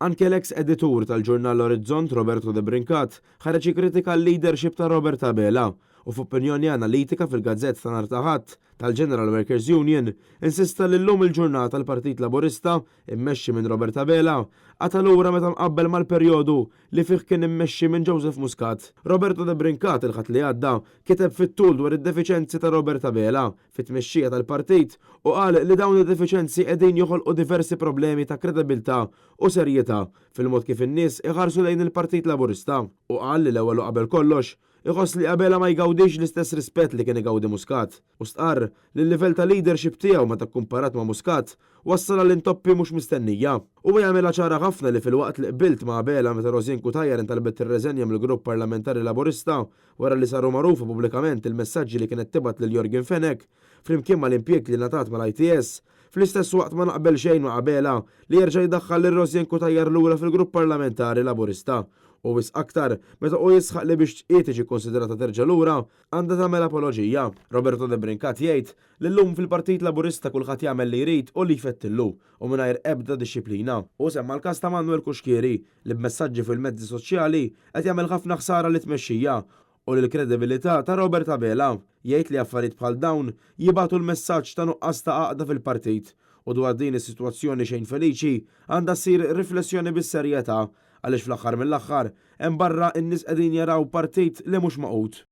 Anke l-eks editur tal-ġurnal L-Orizzont Roberto Debrincat ħareġ jikkritika l-leadership ta' Robert Abela u f'opinjoni analitika fil-gazzetta ta' nhar ta' Ħadd tal-General Workers Union insista li llum il-ġurnata l-Partit Laburista immexxi minn Robert Abela qata' lura meta mqabbel mal-perjodu li fih kien immexxi minn Joseph Muscat. Roberto Debrincat il-Ħadd li għadda kiteb fit-tul dwar id-defiċenzi ta' Robert Abela fit-tmexxija tal-partit u qal li dawn id-defiċenzi qegħdin joħolqu diversi problemi ta' kredibilità u serjetà fil-mod kif in-nies iħarsu lejn il-Partit Laburista u qal li l-ewwel u qabel kollox iħoss li Abela ma jgawdix l-istess rispett li kien igawdi Muscat u stqarr li l-livell ta' leadership tiegħu meta kkumparat ma' Muscat wassal għal intoppi mhux mistennija. Huwa jagħmilha ċara ħafna li filwaqt li qbilt ma' Abela meta Rosianne Cutajar intalbet tirreżenja mill-Grupp Parlamentari Laburista wara li saru magħrufa pubblikament il-messaġġi li kienet tibgħat lil Yorgen Fenech flimkien mal-impjieg li ngħatat mal-ITS, fl-istess waqt ma naqbel xejn ma' Abela li jerġa' jdaħħal lil Rosianne Cutajar lura fil-Grupp Parlamentari Laburista u wisq aktar meta hu jisħaq li biex hi tiġi kkonsidrata terġa' lura għandha tagħmel apoloġija. Roberto Debrincat jgħid li llum fil-Partit Laburista kulħadd jagħmel li jrid u li jfettillu u mingħajr ebda dixxiplina. Hu semma l-każ ta' Manuel Cuschieri li b'messaġġi fil-mezzi soċjali qed jagħmel ħafna ħsara lit-tmexxija u lill-kredibilità ta' Robert Abela. Jgħid li affarijiet bħal dawn jibagħtu l-messaġġ ta' nuqqas ta' għaqda fil-partit u dwar din is-sitwazzjoni xejn feliċi għandha ssir riflessjoni bis-serjetà għaliex fl-aħħar mill-aħħar hemm barra n-nies qegħdin jaraw partit li mhux magħqud.